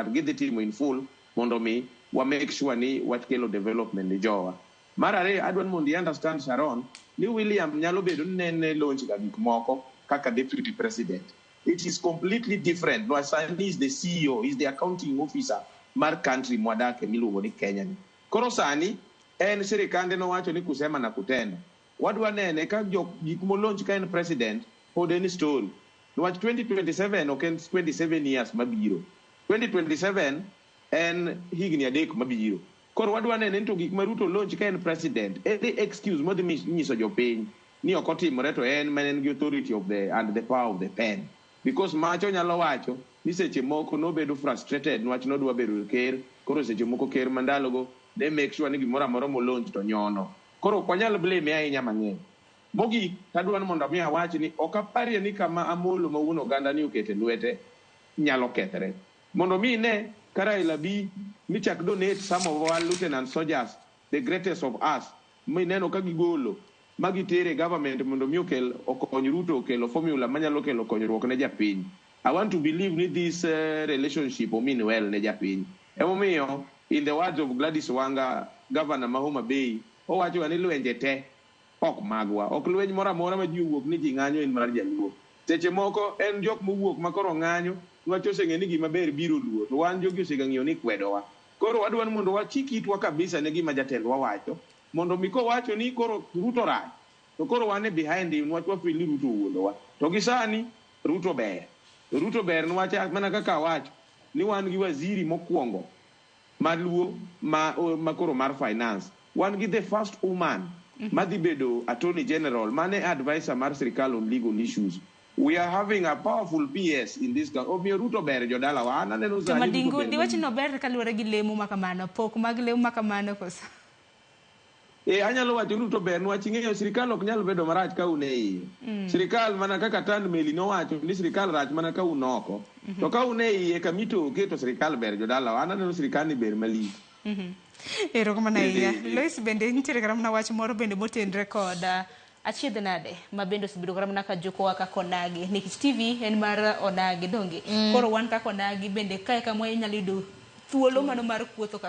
gidhi timo in full mondo mi wa make sure ni wakelo development ne jowa. Mar ariyo, adwa ni mondo i understand Sharon, ni William nyalo bedo ni nene launch ga gik moko kaka deputy president. It is completely different. Niwach sani is the CEO, is the accounting officer mar country mwadake miluongo ni Kenya ni. Koro sani en sirikande nowacho ni kusema na kutenda. Wadwa nene ka jok gik molaunch ka en president pod en story. Niwach 2027 ok en 27 years mabiro. 2027 en higni 3 mabiro. Koro wadwa nene ni to gik ma Ruto launch ka en president, ere excuse modhi nyiso jopiny ni ok otimore to en mana en gi authority of the and the power of the pen. Because macho nyalo wacho ni seche moko nobedo frustrated niwach nodwa bedo ker, koro seche moko ker ma ndalogo ne make sure ni gimoro amora molaunch to nyono. Koro ok wanyal blame ahinya mang'eny. Mogik, tadwa ni mondo mi awach ni ok aparie ni kama Amolo ma wuon oganda ni okete lwete nyalo kethre. Mondo mi ine ka Raila bi mi chak donate some of our lieutenant soldiers, the greatest of us, mineno ka gigolo ma gitere government mondo mi okel okony Ruto okelo formula manyalo kelo konyruok ne japiny. I want to believe ni this relationship omean well ne japiny. Emomiyo in the words of Gladys Wanga, governor ma Homa Bay, owacho ga ni lwenje te ok magwa. Ok lweny moro amora ma ji owuok ni ji ng'anyo en mar jaluo. Seche moko en jok mowuok ma koro ng'anyo niwach oseng'e ni gima ber biro luo to wan jogi osega ng'iyo ni kwedowa. Koro wadwa ni mondo wachik itwa kabisa ne gima jatendwa wacho mondo mi kowacho ni koro Ruto rach to koro wan e behind him niwach wa feel ni Ruto owuondowa. To gi sani Ruto ber. To Ruto ber niwach mana kaka awacho ni wan gi waziri mokwongo maluo ma koro mar finance. Wan gi the first woman madhi bedo attorney general mane advisor mar sirikal on legal issues. We are having a powerful PS in this country. Omiyo Ruto ber jodalawa. An aneno To sani Ruto Madingu, ber diwach ni ober kaluwore gi lemo ma kamano, pok mag lemo ma kamano koso? E, anyalo wacho ni Ruto ber niwach ing'eyo sirikal ok nyal bedo marach ka un e iye. Sirikal mana kaka tand meli nowacho ni sirikal rach mana ka un oko. To ka un e iye kamitoke to sirikal ber jodalawa. An aneno sirikal ni ber malich. Erokamano ahinya. Lois bende nitiere kata mana wach moro bende motenre kod achiedh nade ma bende osebedo kata mana ka jukowa kaka onagi nikech TV en mar onagi donge. Koro wan kaka onagi bende kae kama inyalo yudo thuolo mano mar kuotho kaka